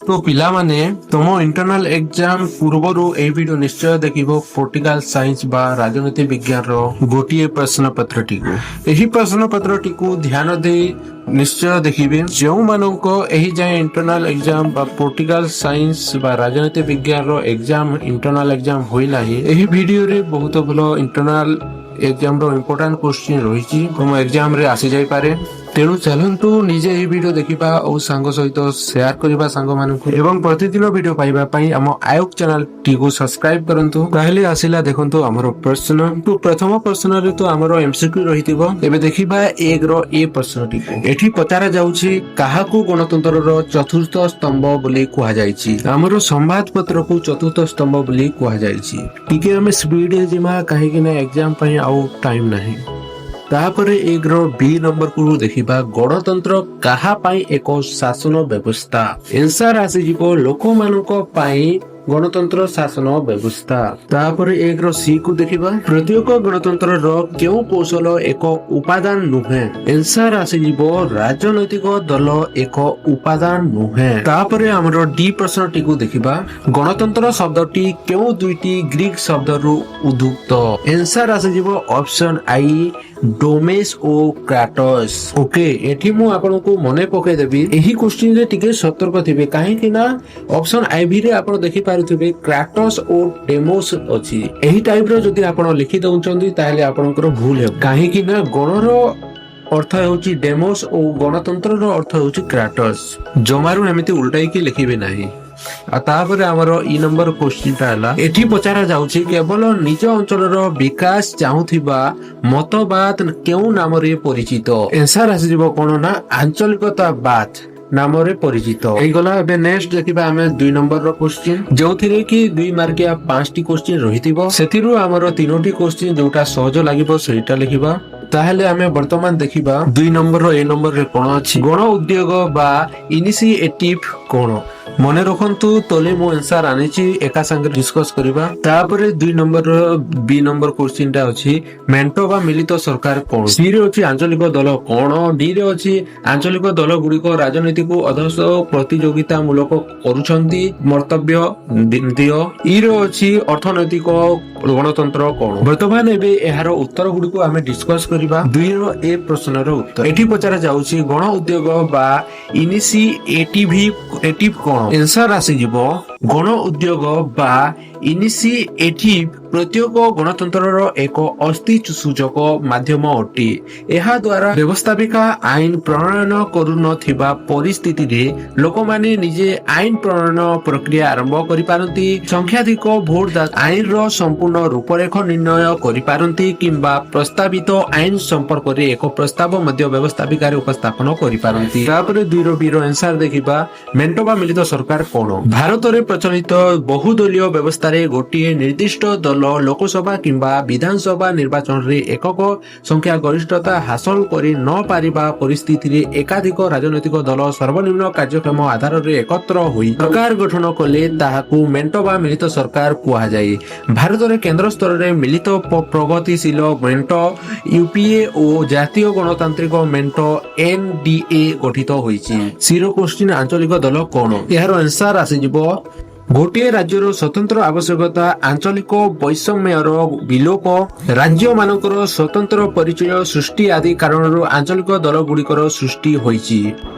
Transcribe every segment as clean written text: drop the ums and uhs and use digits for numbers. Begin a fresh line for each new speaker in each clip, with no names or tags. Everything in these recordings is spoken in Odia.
ତ ପିଲାମାନେ, ତମ ଇଣ୍ଟରନାଲ ଏକ୍ଜାମ ପୂର୍ବରୁ ଏଇ ଭିଡିଓ ନିଶ୍ଚୟ ଦେଖିବ। ପଲିଟିକାଲ ସାଇନ୍ସ ବା ରାଜନୀତି ବିଜ୍ଞାନର ଗୋଟିଏ ପ୍ରଶ୍ନ ପତ୍ରଟିକୁ, ଏହି ପ୍ରଶ୍ନ ପତ୍ରଟିକୁ ଧ୍ୟାନ ଦେଇ ନିଶ୍ଚୟ ଦେଖିବେ। ଯେଉଁମାନଙ୍କ ଏହି ଯାଏଁ ଇଣ୍ଟରନାଲ ଏକ୍ଜାମ ବା ପଲିଟିକାଲ ସାଇନ୍ସ ବା ରାଜନୀତି ବିଜ୍ଞାନର ଏକ୍ଜାମ, ଇଣ୍ଟରନାଲ ଏକ୍ଜାମ ହୋଇନାହିଁ, ଏହି ଭିଡିଓରେ ବହୁତ ଭଲ ଇଣ୍ଟରନାଲ ଏକ୍ଜାମର ଇମ୍ପୋର୍ଟାଣ୍ଟ କ୍ୱେଶ୍ଚିନ୍ ରହିଛି, ତମ ଏକ୍ଜାମରେ ଆସିଯାଇପାରେ। ତେଣୁ ଚାଲନ୍ତୁ, ନିଜେ ଏହି ଭିଡିଓ ଦେଖିବା ଓ ସାଙ୍ଗ ସହିତ ସେୟାର କରିବା ସାଙ୍ଗମାନଙ୍କୁ ଏବଂ ପ୍ରତିଦିନ ଭିଡିଓ ପାଇବା ପାଇଁ ଆମ ଆୟୋଗ ଚ୍ୟାନେଲଟିକୁ ସବସ୍କ୍ରାଇବ କରନ୍ତୁ। ତାହେଲେ ଆସିଲା ଦେଖନ୍ତୁ ଆମର ପ୍ରଶ୍ନ। ତ ପ୍ରଥମ ପ୍ରଶ୍ନରେ ତ ଆମର ଏମସିକ୍ୟୁ ରହିଥିବ। ଏବେ ଦେଖିବା 1ର ଏ ପ୍ରଶ୍ନଟିକୁ। ଏଠି ପଚରା ଯାଉଛି, କାହାକୁ ଗଣତନ୍ତ୍ରର ଚତୁର୍ଥ ସ୍ତମ୍ଭ ବୋଲି କୁହାଯାଇଛି? ଆମର ସମ୍ବାଦ ପତ୍ରକୁ ଚତୁର୍ଥ ସ୍ତମ୍ଭ ବୋଲି କୁହାଯାଇଛି। ଟିକେ ଆମେ ସ୍ପିଡରେ ଯିବା, କାହିଁକି ନା ଏକ୍ଜାମ ପାଇଁ ଆଉ ଟାଇମ ନାହିଁ। ତାପରେ 1ର ବି ନମ୍ବରକୁ ଦେଖିବା। ଗଣତନ୍ତ୍ର କାହା ପାଇଁ ଏକ ଶାସନ ବ୍ୟବସ୍ଥା? ଏନ୍ସାର ଆସିଯିବ, ଲୋକମାନଙ୍କ ପାଇଁ ଗଣତନ୍ତ୍ର ଶାସନ ବ୍ୟବସ୍ଥା। ତାପରେ 1ର ସି କୁ ଦେଖିବା। ପ୍ରତ୍ୟେକ ଗଣତନ୍ତ୍ରର କେଉଁ କୌଶଳ ଏକ ଉପାଦାନ ନୁହେଁ? ଏନ୍ସାର ଆସିଯିବ, ରାଜନୈତିକ ଦଳ ଏକ ଉପାଦାନ ନୁହେଁ। ତାପରେ ଆମର ଡି ପ୍ରଶ୍ନଟିକୁ ଦେଖିବା। ଗଣତନ୍ତ୍ର ଶବ୍ଦଟି କେଉଁ ଦୁଇଟି ଗ୍ରୀକ ଶବ୍ଦରୁ ଉଦ୍ଭୂତ? ଏନ୍ସାର ଆସିଯିବ ଅପସନ I, ଡେମୋସ୍ ଓ କ୍ରାଟସ୍। ଓକେ, ଏଠି ମୁଁ ଆପଣଙ୍କୁ ମନେ ପକେଇଦେବି, ଏହି କ୍ୱେଶ୍ଚିନରେ ଟିକେ ସତର୍କ ଥିବେ, କାହିଁକି ନା ଅପସନ ଆଇଭି ରେ ଆପଣ ଦେଖିପାରୁଥିବେ କ୍ରାଟସ୍ ଓ ଡେମୋସ୍ ଅଛି। ଏହି ଟାଇପ ର ଯଦି ଆପଣ ଲେଖି ଦଉଛନ୍ତି, ତାହେଲେ ଆପଣଙ୍କର ଭୁଲ ହେବ, କାହିଁକି ନା ଗଣର ଅର୍ଥ ହେଉଛି ଡେମୋସ୍ ଓ ଗଣତନ୍ତ୍ରର ଅର୍ଥ ହେଉଛି କ୍ରାଟସ୍। ଜମାରୁ ଏମିତି ଉଲ୍ଟାଇକି ଲେଖିବେ ନାହିଁ। ଆଉ ତାପରେ ଆମର ଇ ନମ୍ବର କ୍ୱେଶ୍ଚିନ୍ ଟା ହେଲା, ଏଠି ପଚରା ଯାଉଛି, କେବଳ ନିଜ ଅଞ୍ଚଳର ବିକାଶ ଚାହୁଁଥିବା ମତବାଦ କେଉଁ ନାମରେ ପରିଚିତ? ଏନ୍ସାର ଆସିଯିବ କଣ ନା ଆଞ୍ଚଳିକତାବାଦ ନାମରେ ପରିଚିତ ହେଇଗଲା। ଏବେ ନେକ୍ସଟ ଦେଖିବା ଆମେ 2 ନମ୍ବରର କ୍ୱେଶ୍ଚିନ୍, ଯେଉଁଥିରେ କି 2 ମାର୍କିଆ ପାଞ୍ଚଟି କ୍ୱେଶ୍ଚିନ୍ ରହିଥିବ। ସେଥିରୁ ଆମର ତିନୋଟି କ୍ୱେଶ୍ଚିନ୍ ଯୋଉଟା ସହଜ ଲାଗିବ, ସେଇଟା ଲେଖିବା। ତାହେଲେ ଆମେ ବର୍ତ୍ତମାନ ଦେଖିବା 2 ନମ୍ବରର ଏ ନମ୍ବରରେ କଣ ଅଛି। ଗଣ ଉଦ୍ୟୋଗ ବା ଇନିସିଏଟିଭ କଣ? ମନେ ରଖନ୍ତୁ, ତଲେ ମୁଁ ଆନ୍ସର ଆଣିଛି, ଏକା ସାଙ୍ଗରେ ଡିସ୍କସ କରିବା। ତାପରେ 2 ନମ୍ବରର ବି ନମ୍ବର କ୍ୱେଶ୍ଚିନ୍ ଟା ଅଛି, ମେଣ୍ଟ ବା ମିଳିତ ସରକାର କଣ? ସି ରେ ଅଛି, ଆଞ୍ଚଳିକ ଦଳ କଣ? ଡି ରେ ଅଛି, ଆଞ୍ଚଳିକ ଦଳ ଗୁଡିକ ରାଜନୀତିକୁ ଅଧିକ ପ୍ରତିଯୋଗିତାମୂଳକ କରୁଛନ୍ତି, ମନ୍ତବ୍ୟ ଦିଅ। ଇ ରେ ଅଛି, ଅର୍ଥନୈତିକ ଗଣତନ୍ତ୍ର କଣ? ବର୍ତ୍ତମାନ ଏବେ ଏହାର ଉତ୍ତର ଗୁଡିକୁ ଆମେ ଡିସ୍କସ କରିବା। 2ର ଏ ପ୍ରଶ୍ନର ଉତ୍ତର ଏଠି ପଚରା ଯାଉଛି, ଗଣ ଉଦ୍ୟୋଗ ବା ଇନିସିଏଟିଭ ଏଟିଭ କଣ? ଏନ୍ସର ଆସିଯିବ, ଗଣ ଉଦ୍ୟୋଗ ବା ଇନିସିଏଟିଭ ପ୍ରତ୍ୟେକ ଗଣତନ୍ତ୍ରର ଏକ ଅସ୍ଥି ସୂଚକ ମାଧ୍ୟମ ଅଟେ। ଏହା ଦ୍ୱାରା ବ୍ୟବସ୍ଥାପିକା ଆଇନ ପ୍ରଣୟନ କରୁନଥିବା ପରିସ୍ଥିତିରେ ଲୋକମାନେ ନିଜେ ଆଇନ ପ୍ରଣୟନ ପ୍ରକ୍ରିୟା ଆରମ୍ଭ କରିପାରନ୍ତି, ସଂଖ୍ୟାଧିକ ଭୋଟ ଆଇନର ସମ୍ପୂର୍ଣ୍ଣ ରୂପରେଖ ନିର୍ଣ୍ଣୟ କରିପାରନ୍ତି କିମ୍ବା ପ୍ରସ୍ତାବିତ ଆଇନ ସମ୍ପର୍କରେ ଏକ ପ୍ରସ୍ତାବ ମଧ୍ୟ ବ୍ୟବସ୍ଥାପିକାରେ ଉପସ୍ଥାପନ କରିପାରନ୍ତି। ତାପରେ 2ର ବିର ଆନ୍ସର ଦେଖିବା। ମେଣ୍ଟ ବା ମିଳିତ ସରକାର କଣ? ଭାରତରେ ପ୍ରଚଳିତ ବହୁଦଳୀୟ ବ୍ୟବସ୍ଥାରେ ଗୋଟିଏ ନିର୍ଦ୍ଦିଷ୍ଟ ଦଳ ଲୋକସଭା କିମ୍ବା ବିଧାନସଭା ନିର୍ବାଚନରେ ଏକକ ସଂଖ୍ୟା ଗରିଷ୍ଠତା ହାସଲ କରି ନ ପାରିବା ପରିସ୍ଥିତିରେ ଏକାଧିକ ରାଜନୈତିକ ଦଳ ସର୍ବନିମ୍ନ କାର୍ଯ୍ୟକ୍ଷମ ଆଧାରରେ ଏକତ୍ର ହୋଇ ସରକାର ଗଠନ କଲେ ତାହାକୁ ମେଣ୍ଟ ବା ମିଳିତ ସରକାର କୁହାଯାଏ। ଭାରତରେ କେନ୍ଦ୍ର ସ୍ତରରେ ମିଳିତ ପ୍ରଗତିଶୀଳ ମେଣ୍ଟ ୟୁପିଏ ଓ ଜାତୀୟ ଗଣତାନ୍ତ୍ରିକ ମେଣ୍ଟ ଏନଡିଏ ଗଠିତ ହୋଇଛି। ସିର କ୍ୱେଶ୍ଚିନ୍, ଆଞ୍ଚଳିକ ଦଳ କଣ? ଏହାର ଆନ୍ସର ଆସିଯିବ, ଗୋଟିଏ ରାଜ୍ୟର ସ୍ୱତନ୍ତ୍ର ଆବଶ୍ୟକତା, ଆଞ୍ଚଳିକ ବୈଷମ୍ୟର ବିଲୋପ, ରାଜ୍ୟମାନଙ୍କର ସ୍ୱତନ୍ତ୍ର ପରିଚୟ ସୃଷ୍ଟି ଆଦି କାରଣରୁ ଆଞ୍ଚଳିକ ଦଳଗୁଡ଼ିକର ସୃଷ୍ଟି ହୋଇଛି।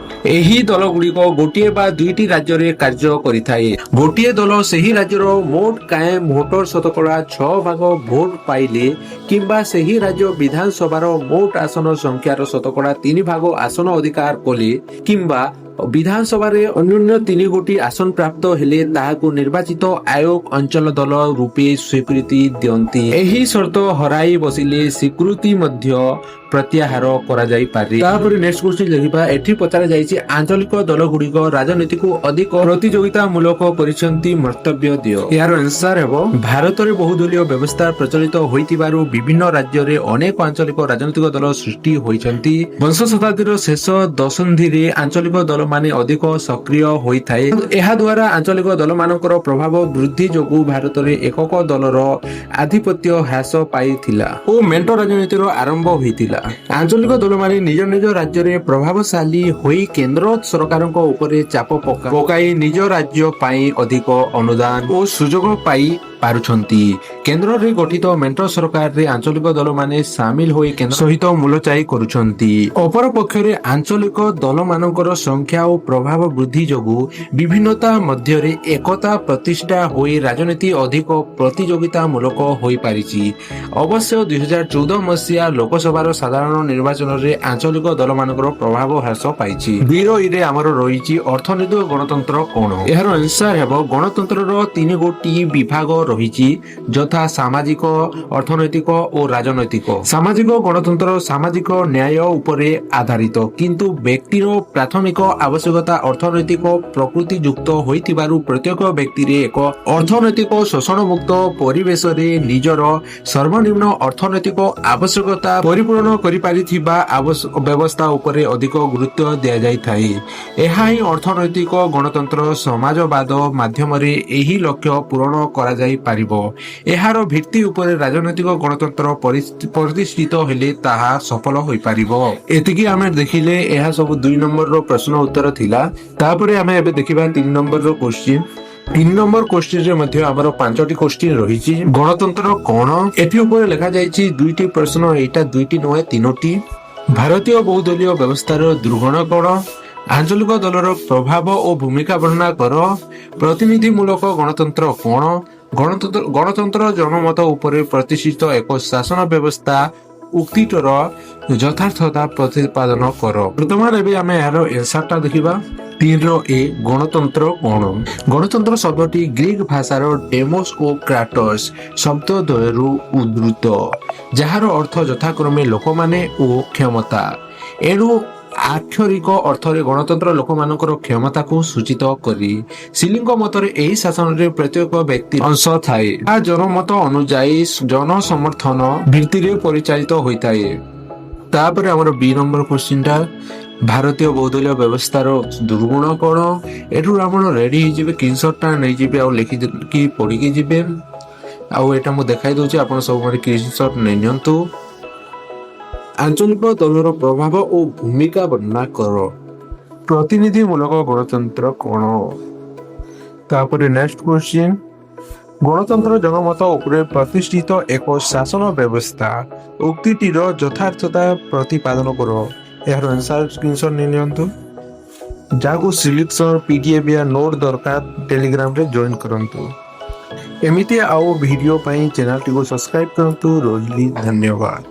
ଏହି ଦଳଗୁଡ଼ିକ ଗୋଟିଏ ବା ଦୁଇଟି ରାଜ୍ୟରେ କାର୍ଯ୍ୟ କରିଥାଏ। ଗୋଟିଏ ଦଳ ସେହି ରାଜ୍ୟର ମୋଟ କାଏମ ଭୋଟର 6% ଭୋଟ ପାଇଲେ କିମ୍ବା ସେହି ରାଜ୍ୟ ବିଧାନସଭାର ମୋଟ ଆସନ ସଂଖ୍ୟାର 3% ଆସନ ଅଧିକାର କଲେ କିମ୍ବା ବିଧାନସଭାରେ ଅନ୍ୟୁନ ତିନି ଗୋଟି ଆସନ ପ୍ରାପ୍ତ ହେଲେ ତାହାକୁ ନିର୍ବାଚିତ ଆୟୋଗ ଅଞ୍ଚଳ ଦଳ ରୂପେ ସ୍ୱୀକୃତି ଦିଅନ୍ତି। ଏହି ସର୍ତ୍ତ ହରାଇ ବସିଲେ ସ୍ୱୀକୃତି ମଧ୍ୟ ପ୍ରତ୍ୟାହାର କରାଯାଇପାରେ। ତାପରେ ନେକ୍ସଟ କ୍ୱେଶ୍ଚିନ୍ ଦେଖିବା। ଏଠି ପଚରା ଯାଇଛି, ଆଞ୍ଚଳିକ ଦଳଗୁଡ଼ିକ ରାଜନୀତିକୁ ଅଧିକ ପ୍ରତିଯୋଗିତାମୂଳକ କରିଛନ୍ତି, ମନ୍ତବ୍ୟ ଦିଅ। ଏହାର ଆନ୍ସର ହେବ, ଭାରତରେ ବହୁଦଳୀୟ ବ୍ୟବସ୍ଥା ପ୍ରଚଳିତ ହୋଇଥିବାରୁ ବିଭିନ୍ନ ରାଜ୍ୟରେ ଅନେକ ଆଞ୍ଚଳିକ ରାଜନୈତିକ ଦଳ ସୃଷ୍ଟି ହୋଇଛନ୍ତି। ବିଂଶ ଶତାବ୍ଦୀର ଶେଷ ଦଶନ୍ଧିରେ ଆଞ୍ଚଳିକ ଦଳମାନେ ଅଧିକ ସକ୍ରିୟ ହୋଇଥାଏ। ଏହା ଦ୍ୱାରା ଆଞ୍ଚଳିକ ଦଳମାନଙ୍କର ପ୍ରଭାବ ବୃଦ୍ଧି ଯୋଗୁଁ ଭାରତରେ ଏକକ ଦଳର ଆଧିପତ୍ୟ ହ୍ରାସ ପାଇଥିଲା ଓ ମେଣ୍ଟ ରାଜନୀତିର ଆରମ୍ଭ ହୋଇଥିଲା। ଥିଲା। ଆଞ୍ଚଳିକ ଦଳମାନେ ନିଜ ନିଜ ରାଜ୍ୟରେ ପ୍ରଭାବଶାଳୀ ହୋଇ କେନ୍ଦ୍ର ସରକାରଙ୍କ ଉପରେ ଚାପ ପକାଇ ନିଜ ରାଜ୍ୟ ପାଇଁ ଅଧିକ ଅନୁଦାନ ଓ ସୁଯୋଗ ପାଇ ପାରୁଛନ୍ତି। କେନ୍ଦ୍ରରେ ଗଠିତ ମେଣ୍ଟ ସରକାରରେ ଆଞ୍ଚଳିକ ଦଳମାନେ ସାମିଲ ହୋଇ କେନ୍ଦ୍ର ସହିତ ମୂଲଚାଲ କରୁଛନ୍ତି। ଅପରପକ୍ଷରେ ଆଞ୍ଚଳିକ ଦଳମାନଙ୍କର ସଂଖ୍ୟା ଓ ପ୍ରଭାବ ବୃଦ୍ଧି ଯୋଗୁଁ ବିଭିନ୍ନତା ମଧ୍ୟରେ ଏକତା ପ୍ରତିଷ୍ଠା ହୋଇ ରାଜନୀତି ଅଧିକ ପ୍ରତିଯୋଗିତାମୂଳକ ହୋଇପାରିଛି। ଅବଶ୍ୟ 2014 ମସିହା ଲୋକସଭାର ସାଧାରଣ ନିର୍ବାଚନରେ ଆଞ୍ଚଳିକ ଦଳମାନଙ୍କର ପ୍ରଭାବ ହ୍ରାସ ପାଇଛି। 2ର ଇରେ ଆମର ରହିଛି, ଅର୍ଥନୈତିକ ଗଣତନ୍ତ୍ର କଣ? ଏହାର ଆନ୍ସର ହେବ, ଗଣତନ୍ତ୍ରର ତିନି ଗୋଟି ବିଭାଗ ରହିଛି, ଯଥା ସାମାଜିକ, ଅର୍ଥନୈତିକ ଓ ରାଜନୈତିକ। ସାମାଜିକ ଗଣତନ୍ତ୍ର ସାମାଜିକ ନ୍ୟାୟ ଉପରେ ଆଧାରିତ, କିନ୍ତୁ ବ୍ୟକ୍ତିର ପ୍ରାଥମିକ ଆବଶ୍ୟକତା ଅର୍ଥନୈତିକ ପ୍ରକୃତି ଯୁକ୍ତ ହୋଇଥିବାରୁ ପ୍ରତ୍ୟେକ ବ୍ୟକ୍ତିରେ ଏକ ଅର୍ଥନୈତିକ ଶୋଷଣମୁକ୍ତ ପରିବେଶରେ ନିଜର ସର୍ବନିମ୍ନ ଅର୍ଥନୈତିକ ଆବଶ୍ୟକତା ପରିପୂରଣ କରିପାରିଥିବା ବ୍ୟବସ୍ଥା ଉପରେ ଅଧିକ ଗୁରୁତ୍ୱ ଦିଆଯାଇଥାଏ। ଏହା ହିଁ ଅର୍ଥନୈତିକ ଗଣତନ୍ତ୍ର। ସମାଜବାଦ ମାଧ୍ୟମରେ ଏହି ଲକ୍ଷ୍ୟ ପୂରଣ କରାଯାଇପାରିବ। ଏହାର ଭିତ୍ତି ଉପରେ ରାଜନୈତିକ ଗଣତନ୍ତ୍ର ପ୍ରତିଷ୍ଠିତ ହେଲେ ତାହା ସଫଳ ହୋଇପାରିବ। ଏତିକି ଆମେ ଦେଖିଲେ। ଏହା ସବୁ 2 ନମ୍ବରର ପ୍ରଶ୍ନ ଉତ୍ତର ଥିଲା। ତାପରେ ଆମେ ଏବେ ଦେଖିବା 3 ନମ୍ବରର କୋଶ୍ଚିନ୍। 3 ନମ୍ବର କୋଶ୍ଚିନରେ ମଧ୍ୟ ଆମର ପାଞ୍ଚଟି କୋଶ୍ଚିନ୍ ରହିଛି। ଗଣତନ୍ତ୍ର କଣ? ଏଠି ଉପରେ ଲେଖାଯାଇଛି ଦୁଇଟି ପ୍ରଶ୍ନ। ଏଇଟା ଦୁଇଟି ନୁହେଁ, ତିନୋଟି। ଭାରତୀୟ ବହୁଦଳୀୟ ବ୍ୟବସ୍ଥାର ଦୁର୍ଗୁଣ କଣ? ଆଞ୍ଚଳିକ ଦଳର ପ୍ରଭାବ ଓ ଭୂମିକା ବର୍ଣ୍ଣନା କର। ପ୍ରତିନିଧିମୂଳକ ଗଣତନ୍ତ୍ର କଣ? ଗଣତନ୍ତ୍ର ଜନମତ ଉପରେ ପ୍ରତିଷ୍ଠିତ ଏକ ଶାସନ ବ୍ୟବସ୍ଥା ଉକ୍ତିଟିର ଯଥାର୍ଥତା ପ୍ରତିପାଦନ କର। ବର୍ତ୍ତମାନ ଏବେ ଆମେ ଏହାର ଏନ୍ସରଟା ଦେଖିବା। 3ର ଏ, ଗଣତନ୍ତ୍ର କଣ? ଗଣତନ୍ତ୍ର ଶବ୍ଦଟି ଗ୍ରୀକ ଭାଷାର ଡେମୋସ୍ ଓ କ୍ରାଟସ୍ ଶବ୍ଦ ଦ୍ୱୟରୁ ଉଦ୍ଧୃତ, ଯାହାର ଅର୍ଥ ଯଥାକ୍ରମେ ଲୋକମାନେ ଓ କ୍ଷମତା। ଏଣୁ ଆକ୍ଷରିକ ଅର୍ଥରେ ଗଣତନ୍ତ୍ର ଲୋକମାନଙ୍କର କ୍ଷମତାକୁ ସୂଚିତ କରେ। ସିଲିଙ୍କ ମତରେ ଏହି ଶାସନରେ ପ୍ରତ୍ୟେକ ବ୍ୟକ୍ତି ଅଂଶ ଥାଏ। ଏହା ଜନମତ ଅନୁଯାୟୀ ଜନସମର୍ଥନ ଭିତ୍ତିରେ ପରିଚାଳିତ ହୋଇଥାଏ। ତାପରେ ଆମର ବି ନମ୍ବର କୋଶ୍ଚିନ୍ଟା, ଭାରତୀୟ ବହୁଦଳୀୟ ବ୍ୟବସ୍ଥାର ଦୁର୍ଗୁଣ କଣ? ଏଠୁ ଆପଣ ରେଡି ହେଇଯିବେ, ସ୍କ୍ରିନସଟଟା ନେଇଯିବେ ଆଉ ଲେଖିକି ପଢିକି ଯିବେ। ଆଉ ଏଇଟା ମୁଁ ଦେଖାଇ ଦଉଛି, ଆପଣ ସବୁ ମାନେ ସ୍କ୍ରିନସଟ ନେଇ ନିଅନ୍ତୁ। ଆଞ୍ଚଳିକ ଦଳର ପ୍ରଭାବ ଓ ଭୂମିକା ବର୍ଣ୍ଣନା କର। ପ୍ରତିନିଧିମୂଳକ ଗଣତନ୍ତ୍ର କଣ? ତାପରେ ନେକ୍ସଟ କ୍ୱେଶ୍ଚିନ୍, ଗଣତନ୍ତ୍ର ଜନମତ ଉପରେ ପ୍ରତିଷ୍ଠିତ ଏକ ଶାସନ ବ୍ୟବସ୍ଥା ଉକ୍ତିଟିର ଯଥାର୍ଥତା ପ୍ରତିପାଦନ କର। ଏହାର ଆନ୍ସର ସ୍କ୍ରିନସଟ ନେଇ ନିଅନ୍ତୁ। ଯାହାକୁ ସିଲେକ୍ସନ ପିଡିଏଫ୍ ୟା ନୋଟ୍ ଦରକାର, ଟେଲିଗ୍ରାମରେ ଜଏନ୍ କରନ୍ତୁ। ଏମିତି ଆଉ ଭିଡ଼ିଓ ପାଇଁ ଚ୍ୟାନେଲଟିକୁ ସବସ୍କ୍ରାଇବ୍ କରନ୍ତୁ। ରହିଲି, ଧନ୍ୟବାଦ।